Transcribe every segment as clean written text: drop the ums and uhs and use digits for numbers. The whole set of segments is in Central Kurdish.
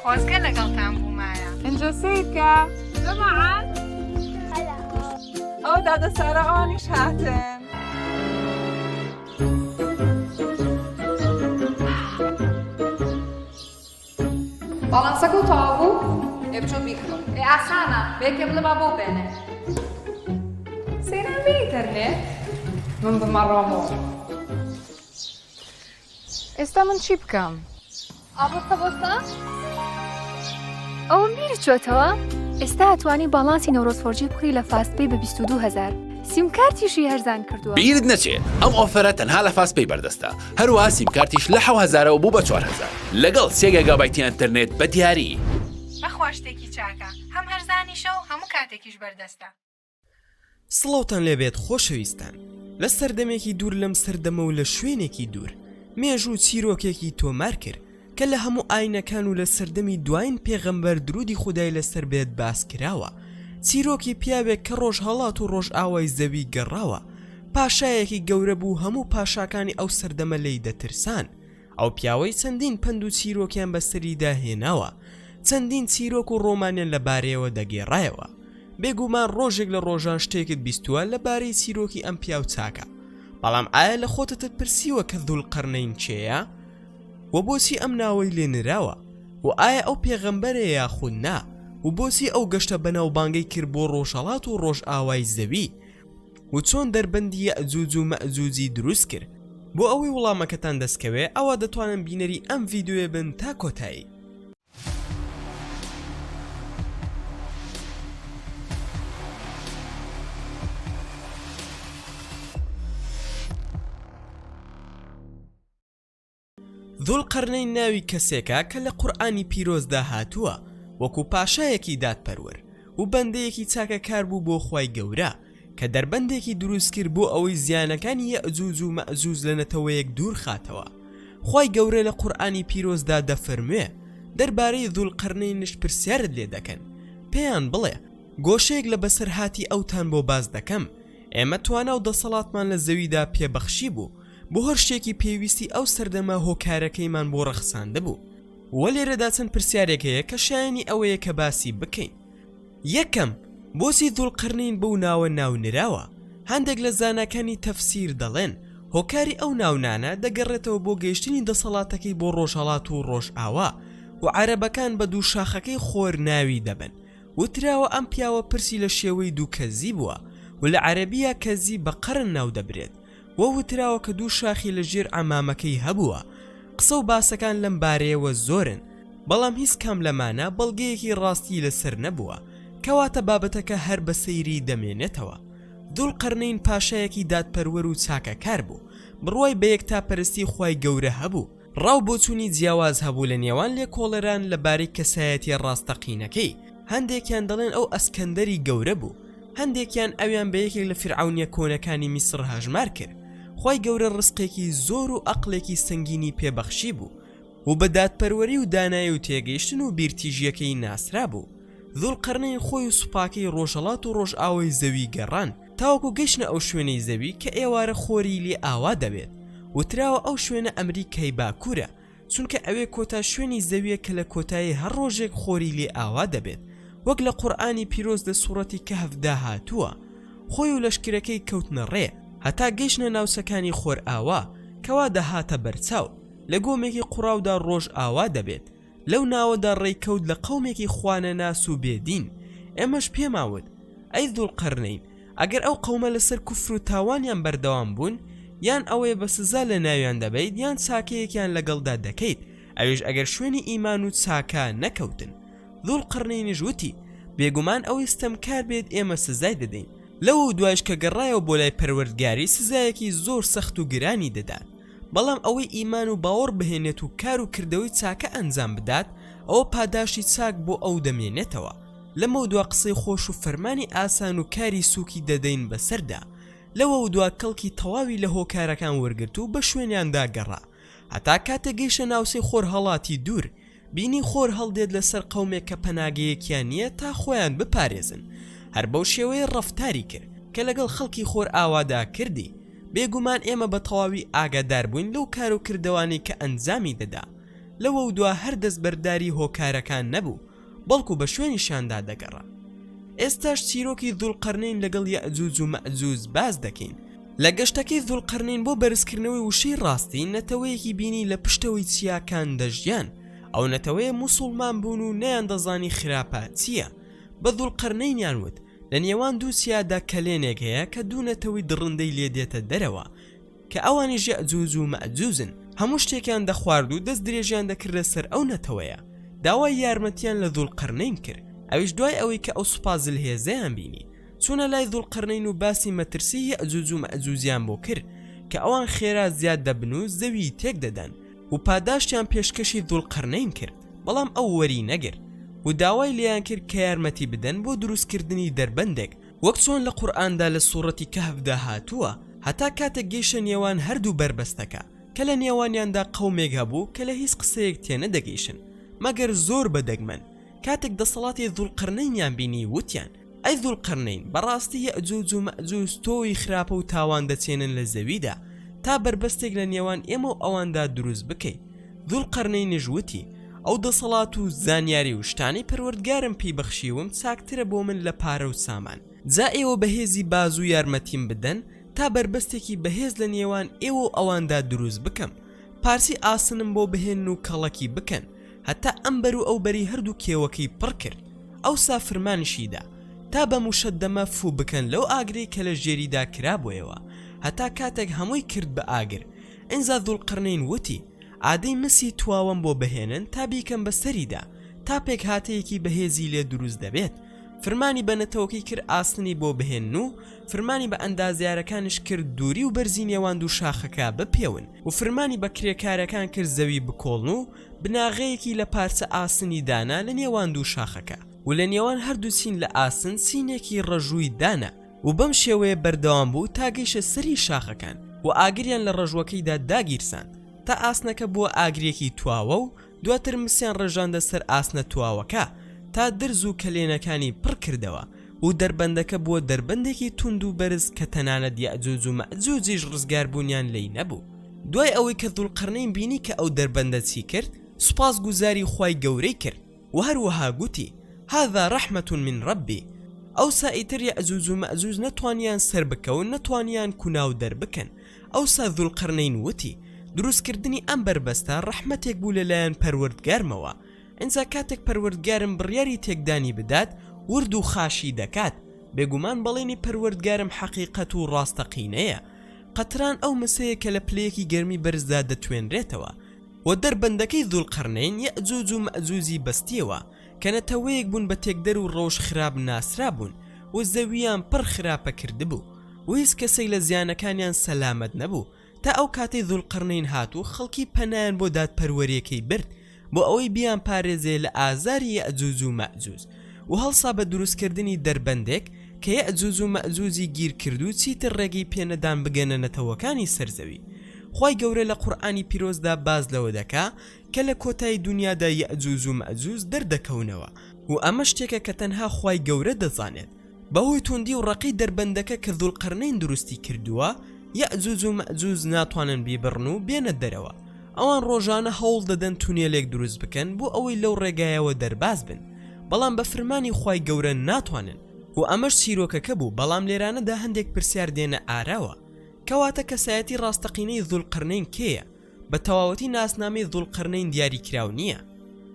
خۆزگە لەگەڵتان بوومایە. ئینجا سەیرکە جەماعەت ئەوە دادە سارا ئەوانیش هاتن. باڵانسەکە و تەواو بوو؟ ئێ بچۆ بیکڕە. ئێ ئاسانە، بە یەکێ بڵێ با بۆ بێنێ. سەیران بێ ئینتەرنێت؟ من بمەڕۆمەوە. ئێستا من چی بکەم؟ ئا بۆستە بۆستە. ئەوەم بیر چۆتەوە ئێستا ئەتوانی باڵانسی نەورۆز فۆرجی بکڕی لە فاست پەی بە 22 هەزار سیم کارتیشی هەرزان کردووە. بیرت نەچێ ئەم offer ە تەنها لە فاست پەی بەردەستە هەروەها سیم کارتیش لە حەو هەزارەوە بوو بە 4000 لەگەڵ سێ گێگابایتی ئەنتەرنێت بە دیاری. بەخوا شتێکی چاکە هەم هەرزانیشە و هەموو کاتێکیش بەردەستە. سڵاوتان لێبێت خۆشەویستان لە سەردەمێکی دوور لەم سەردەمە و لە شوێنێکی دوور مێژوو چیرۆکێکی تۆمار کرد کە لە هەموو ئاینەکان و لە سەردەمی دواین پێغەمبەر درودی خودای لەسەر بێت باس کراوە چیرۆکی پیاوێک کە ڕۆژهەڵات و ڕۆژئاوای زەوی گەڕاوە پاشایەکی گەورە بوو هەموو پاشاکانی ئەو سەردەمە لێی دەترسان ئەو پیاوەی چەندین پەند و چیرۆکیان بەسەریدا هێناوە، چەندین چیرۆک و ڕۆمانیان لەبارەیەوە دەگێڕایەوە. بێگومان ڕۆژێک لە ڕۆژان شتێکت بیستووە لەبارەی چیرۆکی ئەم پیاو چاکە. بەڵام ئایا لە خۆتتت پرسیوە کە ذوالقەرنەین کێیە؟ وە بۆچی ئەم ناوەی لێ نراوە؟ وە ئایا ئەو پێغەمبەرە یاخود نا؟ و بۆچی ئەو گەشتە بەناوبانگەی کرد بۆ ڕۆژهەڵات و ڕۆژئاوای زەوی؟ و چۆن دەربەندی یەئجوج و مەئجوجی دروست کرد؟ بۆ ئەوەی وڵامەکەتان دەست کەوێ ئەوا دەتوانن بینەری ئەم ڤیدیۆیە بن تا کۆتایی. ذوالقەرنەین ناوی کەسێکە کە لە قورئانی پیرۆزدا هاتووە وەکو پاشایەکی دادپەروەر و بەندەیەکی چاکەکار بوو بۆ خوای گەورە کە دەربەندێکی دروست کرد بۆ ئەوەی زیانەکانی یەئجوج و مەئجوج لە نەتەوەیەک دوور خاتەوە خوای گەورە لە قورئانی پیرۆزدا دەفەرموێ دەربارەی ذوالقەرنەینش پرسیارت لێ دەکەن پێیان بڵێ گۆشەیەک لە بەسەرهاتی ئەوتان بۆ باس دەکەم ئێمە توانا و دەسەڵاتمان لە زەویدا پێ بەخشی بوو بۆ هەر شتێکی پێویستی ئەو سەردەمە هۆکارەکەیمان بۆ ڕەخساندبوو. وە لێرەدا چەند پرسیارێک هەیە کە شایەنی ئەوەیە کە باسی بکەین. یەکەم، بۆچی ذوالقرنین بەو ناوە ناو نراوە؟ هەندێک لە زاناکانی تەفسیر دەڵێن، هۆکاری ئەو ناونانە دەگەڕێتەوە بۆ گەیشتنی دەسەڵاتەکەی بۆ ڕۆژهەڵات و ڕۆژئاوا و عەرەبەکان بە دوو شاخەکەی خۆر ناوی دەبەن. وتراوە ئەم پیاوە پرسی لە شێوەی دوو کەزی بووە و لە عەرەبییا کەزی بە قەرن ناو دەبرێت. وە وتراوە کە دوو شاخی لە ژێر عەمامەکەی هەبووە، قسە و باسەکان لەم بارەیەوە زۆرن، بەڵام هیچ کام لەمانە بەڵگەیەکی ڕاستی لەسەر نەبووە، کەواتە بابەتەکە هەر بە سەیری دەمێنێتەوە. ذوالقەرنەین پاشایەکی دادپەروەر و چاکەکار بوو، بڕوای بە یەکتاپەرستی خوای گەورە هەبوو، ڕا و بۆچوونی جیاواز هەبوو لە نێوان لێکۆڵەران لە بارەی کەسایەتیە ڕاستەقینەکەی، هەندێکیان دەڵێن ئەو ئەسکەندەری گەورە بوو، هەندێکیان ئەویان بە یەکێک لە فیرعەونیە کۆنەکانی میسڕ هەژمار کرد، خوای گەورە ڕزقێکی زۆر و ئەقڵێکی سەنگینی پێ بەخشی بوو و بە دادپەروەری و دانایی و تێگەیشتن و بیرتیژیەکەی ناسرابوو. ذوالقەرنەین خۆی و سوپاکەی ڕۆژهەڵات و ڕۆژئاوای زەوی گەڕان تاوەکو گەیشتنە ئەو شوێنەی زەوی کە ئێوارە خۆری لێ ئاوا دەبێت، وتراوە ئەو شوێنە ئەمریکای باکوورە، چونکە ئەوێ کۆتا شوێنی زەویە کە لە کۆتایی هەر ڕۆژێک خۆری لێ ئاوا دەبێت وەک لە قورئانی پیرۆز لە سوڕەتی کەهف دا هاتووە خۆی و لەشکرەکەی کەوتنە ڕێ هەتا گەیشتنە ناوچەکانی خۆرئاوا کەوا دەهاتە بەرچاو لە گۆمێکی قوڕاودا ڕۆژ ئاوا دەبێت لەو ناوەدا ڕێی کەوت لە قەومێکی خوانەناس و بێ دین ئێمەش پێمان وت ئەی ذوالقەرنەین ئەگەر ئەو قەومە لەسەر کوفر و تاوانیان بەردەوام بوون، یان ئەوەیە بە سزا لەناویان دەبەیت یان چاکەیەکیان لەگەڵدا دەکەیت، ئەویش ئەگەر شوێنی ئیمان و چاکە نەکەوتن. ذوالقرنینیش وتی، بێگومان ئەوەی ستەمکار بێت ئێمە سزای دەدەین، لەوەو دوایش کە گەڕایەوە بۆ لای پەروەردگاری سزایەکی زۆر سەخت و گرانی دەدات، بەڵام ئەوەی ئیمان و باوەڕ بهێنێت و کار و کردەوەی چاکە ئەنجام بدات ئەوە پاداشتی چاک بۆ ئەو دەمێنێتەوە. لەمەودوا قسەی خۆش و فەرمانی ئاسان و کاری سووکی دەدەین بەسەردا. لەوەودوا کەڵکی تەواوی لە هۆکارەکان وەرگرت و بە شوێنیاندا گەڕا. هەتا کاتێک گەیشتە ناوچەی خۆرهەڵاتی دوور، بینی خۆر هەڵدێت لەسەر قەومێک کە پەناگەیەکیان نییە تا خۆیان بپارێزن. هەر بەو شێوەیە ڕەفتاری کرد، کە لەگەڵ خەڵکی خۆرئاوادا کردی. بێگومان ئێمە بە تەواوی ئاگادار بووین لەو کار و کردەوانەی کە ئەنجامی دەدا. لەوەودوا هەر دەستبەرداری هۆکارەکان نەبوو بەڵکو بە شوێنیشیاندا دەگەڕا. ئێستاش چیرۆکی ذوالقەرنەین لەگەڵ یەئجوج و مەئجوج باس دەکەین. لە گەشتەکەی ذوالقەرنەین بۆ بەرزکردنەوەی وشەی ڕاستی نەتەوەیەکی بینی لە پشتەوەی چیاکان دەژیان، ئەو نەتەوەیە موسوڵمان بوون و نەیاندەزانی خراپە چییە، بە ذوالقەرنەینیان وت، لە نێوان دوو چیادا کەلێنێک هەیە کە دوو نەتەوەی دڕندەی لێ دێتە دەرەوە، کە ئەوانیش یەئجوج و مەئجوجن، هەموو شتێکیان دەخوارد و دەست درێژیان دەکردە سەر ئەو نەتەوەیە، داوای یارمەتیان لە ذوالقەرنەین کرد، ئەویش دوای ئەوەی کە ئەو سوپا زلهێزەیان بینی، چوونە لای ذوالقەرنەین و باسی مەترسی یەئجوج و مەئجوجیان بۆ کرد، کە ئەوان خێرا زیاد دەبن و زەوی تێک دەدەن، و پاداشتیان پێشکەشی ذوالقەرنەین کرد، بەڵام ئەو وەری نەگرت، و داوای لێیان کرد کە یارمەتی بدەن بۆ دروستکردنی دەربەندێک، وەک چۆن لە قورئاندا لە سوڕەتی کەهفدا هاتووە، هەتا کاتێک گەیشتە نێوان هەردوو بەربەستەکە، کە لە نێوانیاندا قەومێک هەبوو کە لە هیچ قسەیەک تێنەدەگەیشن، مەگەر زۆر بە دەگمەن، کاتێک دەسەڵاتی ذوالقەرنەینیان بینی وتیان، ئەی ذوالقەرنەین بەڕاستی یەئجوج و مەئجوج تۆوی خراپە و تاوان دەچێنن لە زەویدا، تا بەربەستێک لە نێوان ئێمە و ئەواندا دروست بکەی. ذوالقەرنەینیش وتی، ئەو دەسەڵات و زانیاری و شتانەی پەروەردگارم پێی بەخشیوم چاکترە بۆ من لە پارە و سامان، جا ئێوە بە هێزی بازوو یارمەتیم بدەن تا بەربەستێکی بەهێز لە نێوان ئێوە و ئەواندا دروست بکەم، پارچەی ئاسنم بۆ بهێنن و کەڵەکی بکەن، هەتا ئەم بەر و ئەو بەری هەردوو کێوەکەی پڕ کرد، ئەوسا فرمانیشی دا، تا بە موشەدەمە فوو بکەن لەو ئاگرەی کە لە ژێریدا کرابۆیەوە، هەتا کاتێک هەمووی کرد بە ئاگر، ئینجا ذوالقرنین وتی، عادەی مسی تواوەم بۆ بهێنن تا بیکەم بە سەریدا، تا پێکهاتەیەکی بەهێزی لێ دروست دەبێت. فرمانی بە نەتەوەکەی کرد ئاسنی بۆ بهێنن و فرمانی بە ئەندازیارەکانیش کرد دووری و بەرزی نێوان دوو شاخەکە بپێون و فرمانی بە کرێکارەکان کرد زەوی بکۆڵن و بناغەیەکی لە پارچە ئاسنی دانا لە نێوان دوو شاخەکە و لە نێوان هەردوو چین لە ئاسن چینێکی ڕەژووی دانا و بەم شێوەیە بەردەوام بوو تا گەیشە سەری شاخەکان و ئاگریان لە ڕەژووەکەیدا داگیرساند تا ئاسنەکە بووە ئاگرێکی تواوە و دواتر مسیان ڕژاندە سەر ئاسنە تواوەکە تا درز و کەلێنەکانی پڕ کردەوە و دەربەندەکە بووە دەربەندێکی توند و بەرز کە تەنانەت یەئجوج و مەئجوجیش ڕزگاربوونیان لێی نەبوو. دوای ئەوەی کە ذوالقەرنەین بینی کە ئەو دەربەندە چی کرد سوپاسگوزاری خوای گەورەی کرد و هەروەها گوتی، هذا رحمە من ربی، ئەوسا ئیتر یەئجوج و مەئجوج نە توانیان سەربکەون نە توانیان کوناو دەربکەن، ئەوسا ذوالقەرنەین وتی، دروستکردنی ئەم بەربەستە ڕەحمەتێک بوو لەلایەن پەروەردگارمەوە، ئینجا کاتێک پەروەردگارم بڕیاری تێکدانی بدات ورد و خاشی دەکات، بێگومان بەڵێنی پەروەردگارم حەقیقەت و ڕاستەقینەیە. قەتران ئەو مسەیە کە لە پلەیەکی گەرمی بەرزدا دەتوێنرێتەوە، وە دەربەندەکەی ذوالقەرنەین یەئجوج و مەئجوجی بەستیەوە، کە نەتەوەیەک بوون بە تێکدەر و ڕەوشت خراپ ناسرابوون و زەوییان پڕ خراپە کردبوو و هیچ کەسێک لە زیانەکانیان سەلامەت نەبوو تا ئەو کاتەی ذوالقەرنەین هات و خەڵکی پەنایان بۆ دادپەروەریەکەی برد بۆ ئەوەی بیانپارێزێ لە ئازاری یەئجوج و مەئجوج و هەڵسا بە دروستکردنی دەربەندێک کە یەئجوج و مەئجوجی گیر کرد و چیتر ڕێگەی پێنەدان بگەنە نەتەوەکانی سەر زەوی خوای گەورە لە قورئانی پیرۆزدا باس لەوە دەکا کە لە کۆتایی دونیادا یەئجوج و مەئجوج دەردەکەونەوە و ئەمە شتێکە کە تەنها خوای گەورە دەزانێت بەهۆی توندی و ڕەقی دەربەندەکە کە ذوالقەرنەین دروستی کردووە یەئجوج و مەئجوج ناتوانن بیبڕن و بێنە دەرەوە ئەوان ڕۆژانە هەوڵ دەدەن تونێلێک دروست بکەن بۆ ئەوەی لەو ڕێگایەوە دەرباز بن بەڵام بە فرمانی خوای گەورە ناتوانن و ئەمەش چیرۆکەکە بوو بەڵام لێرانەدا هەندێک پرسیار دێنە ئاراوە کەواتە کەسایەتی ڕاستەقینەی ذوالقەرنەین کێیە؟ بە تەواوەتی ناسنامەی ذوالقەرنەین دیاری کراو نییە.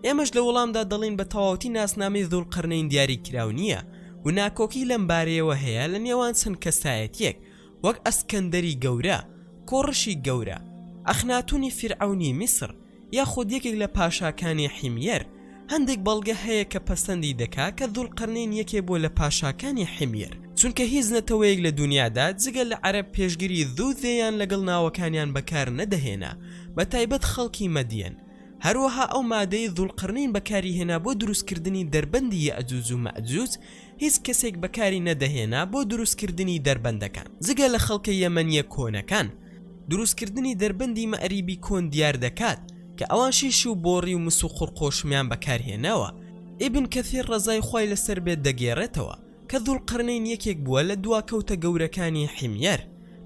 ئێمەش لە وەڵامدا دەڵێین بە تەواوەتی ناسنامەی ذوالقەرنەین دیاری کراو نییە و ناکۆکی لەم بارەیەوە هەیە لە نێوان چەند کەسایەتییەک وەک ئەسکەندەری گەورە، کۆڕشی گەورە، ئەخناتونی فیرعەونی میسر، یاخود یەکێک لە پاشاکانی حیمیەر، هەندێک بەڵگە هەیە کە پەسەندی دەکا کە ذوالقەرنەین یەکێ بووە لە پاشاکانی حیمیەر، چونکە هیچ نەتەوەیەک لە دونیادا جگە لە عەرەب پێشگری ذو ذێیان لەگەڵ ناوەکانیان بەکار نەدەهێنا، بەتایبەت خەڵکی مەدیەن. هەروەها ئەو مادەی ذوالقەرنەین بەکاری هێنا بۆ دروستکردنی دەربەندی یەئجوج و مەئجوج هیچ کەسێک بەکاری نەدەهێنا بۆ دروستکردنی دەربەندەکان جگە لە خەڵکە یەمەنییە کۆنەکان. دروستکردنی دەربەندی مەئریبی کۆن دیار دەکات کە ئەوان شیش و بۆڕی و مس و قوڕقۆشمیان بەکارهێناوە. ئیبن کەثیر ڕەزای خوای لەسەر بێت دەگێڕێتەوە کە ذوالقەرنەین یەکێک بووە لە دواکەوتە گەورەکانی حیمیەر.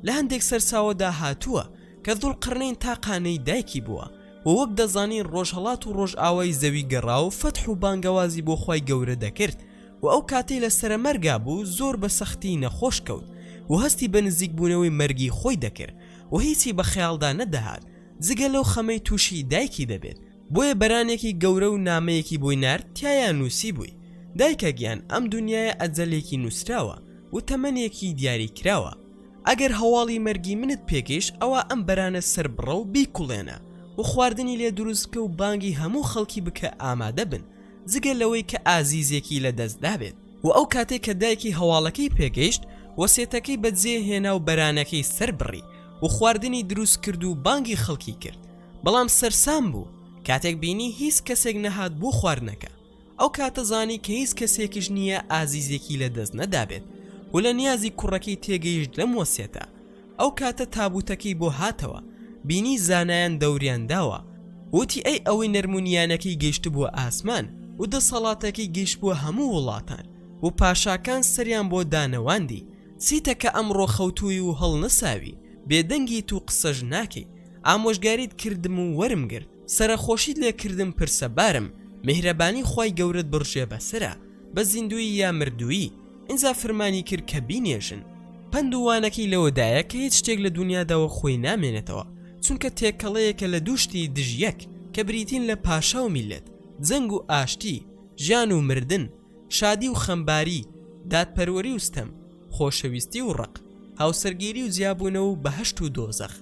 لە هەندێک سەرچاوەدا هاتووە کە ذوالقەرنەین تاقانەی دایکی بووە. و وەک دەزانین ڕۆژهەڵات و ڕۆژئاوای زەوی گەڕا و فەتح و بانگەوازی بۆ خوای گەورە دەکرد و ئەو کاتەی لە سەرەمەرگا بوو زۆر بە سەختی نەخۆش کەوت و هەستی بە نزیک بوونەوەی مەرگی خۆی دەکرد و هیچی بە خەیاڵدا نەدەهات جگە لەو خەمەی تووشی دایکی دەبێت بۆیە بەرانێکی گەورە و نامەیەکی بۆی نارد تیایا نووسیبووی، دایکە گیان ئەم دونیایە ئەجەلێکی نووسراوە و تەمەنێکی دیاری کراوە، ئەگەر هەواڵی مەرگی منت پێگەیشت ئەوا ئەم بەرانە سەربڕە و بیکوڵێنە و خواردنی لێ دروست بکە و بانگی هەموو خەڵکی بکە ئامادە بن جگە لەوەی کە ئازیزێکی لە دەست دابێت. وە ئەو کاتەی کە دایکی هەواڵەکەی پێگەیشت وەسێتەکەی بە جێ هێنا و بەرانەکەی سەربڕی و خواردنی دروست کرد و بانگی خەڵکی کرد. بەڵام سەرسام بوو کاتێک بینی هیچ کەسێک نەهات بۆ خواردنەکە، ئەو کاتە زانی کە هیچ کەسێکیش نییە ئازیزێکی لە دەست نەدابێت و لە نیازی کوڕەکەی تێگەیشت لەم وەسێتە، ئەو کاتە تابوتەکەی بۆ هاتەوە بینی زانایان دەوریان داوە، وتی ئەی ئەوەی نەرمونیانەکەی گەیشتبووە ئاسمان و دەسەڵاتەکەی گەیشتبووە هەموو وڵاتان و پاشاکان سەریان بۆ دانەواندی، چیتە کە ئەمڕۆ خەوتووی و هەڵنەساوی، بێدەنگیت و قسەش ناکەی، ئامۆژگاریت کردم و وەرم گرت سەرەخۆشیت لێ کردم پرسە بارم میهرەبانی خوای گەورەت بڕژێ بەسەرا بە زیندوویی یا مردوویی ئینجا فرمانی کرد کە بینێژن. پەند و وانەکەی لەوەدایە کە هیچ شتێک لە دونیادا وەک خۆی نامێنێتەوە چونکە تێکەڵەیەکە لە دوو شتی دژ یەک کە بریتین لە پاشا و میللەت، جەنگ و ئاشتی، ژیان و مردن، شادی و خەمباری، دادپەروەری و ستەم، خۆشەویستی و ڕق، هاوسەرگیری و جیابوونەوە و بەهەشت و دۆزەخ.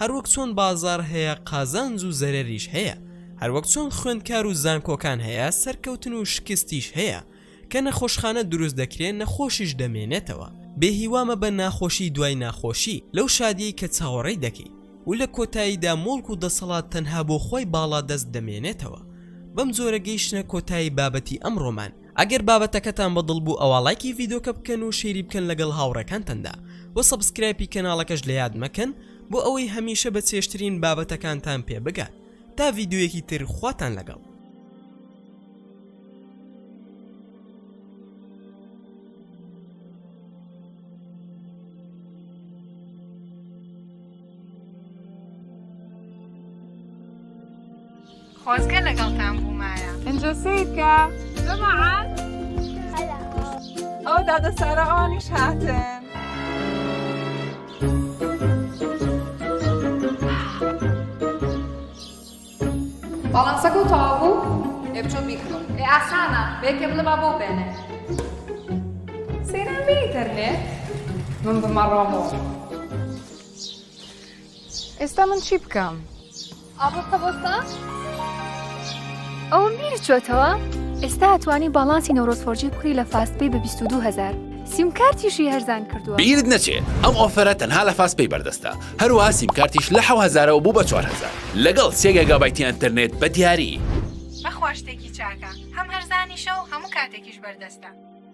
هەروەک چۆن بازاڕ هەیە قازانج و زەرەریش هەیە، هەروەک چۆن خوێندکار و زانکۆکان هەیە سەرکەوتن و شکستیش هەیە، کە نەخۆشخانە دروست دەکرێ نەخۆشیش دەمێنێتەوە. بێ هیوا مەبە ناخۆشی دوای ناخۆشی لەو شادیەی کە چاوەڕێی دەکەی و لە کۆتاییدا موڵک و دەسەڵات تەنها بۆ خوای باڵادەست دەمێنێتەوە. بەم جۆرە گەیشتنە کۆتایی بابەتی ئەمڕۆمان. ئەگەر بابەتەکەتان بە دڵ بوو ئەوا ڵایکی ڤیدۆکە بکەن و share ی بکەن لەگەڵ هاوڕێکانتاندا وە subscribe ی کەناڵەکەش لە یاد مەکەن بۆ ئەوەی هەمیشە بە چێژترین بابەتەکانتان پێ بگات تا ڤیدۆیەکی تر خواتان لەگەڵ. خۆزگە لەگەڵتان بوومایە. ئینجا سەیرکە جەماعەت ئەو دادە سارا ئەوانیش هاتن. باڵانسەکە و تەواو بوو ئێ بچۆ بیکڕە. ئێ ئاسانە بێکێ بڵێ با بۆ بێنێ. سەیران بێ ئینتەرنێت من بمەڕۆمەوە. ئێستا من چی بکەم؟ ئابۆستە بۆستە؟ ئەوەم بیرت چۆتەوە؟ ئێستا ئەتوانی باڵانسی نەورۆز فۆرجی بکڕی لە فاست پەی بە 22 هەزار سیم کارتیشی هەرزان کردووە. بیرت نەچێ ئەم offer ە تەنها لە فاست پەی بەردەستە هەروەها سیم کارتیش لە حەو هەزارەوە بوو بە 4000 لەگەڵ سێ گێگابایتی ئەنتەرنێت بە دیاری. بەخوا شتێکی چاکە هەم هەرزانیشە و هەموو کاتێکیش بەردەستە.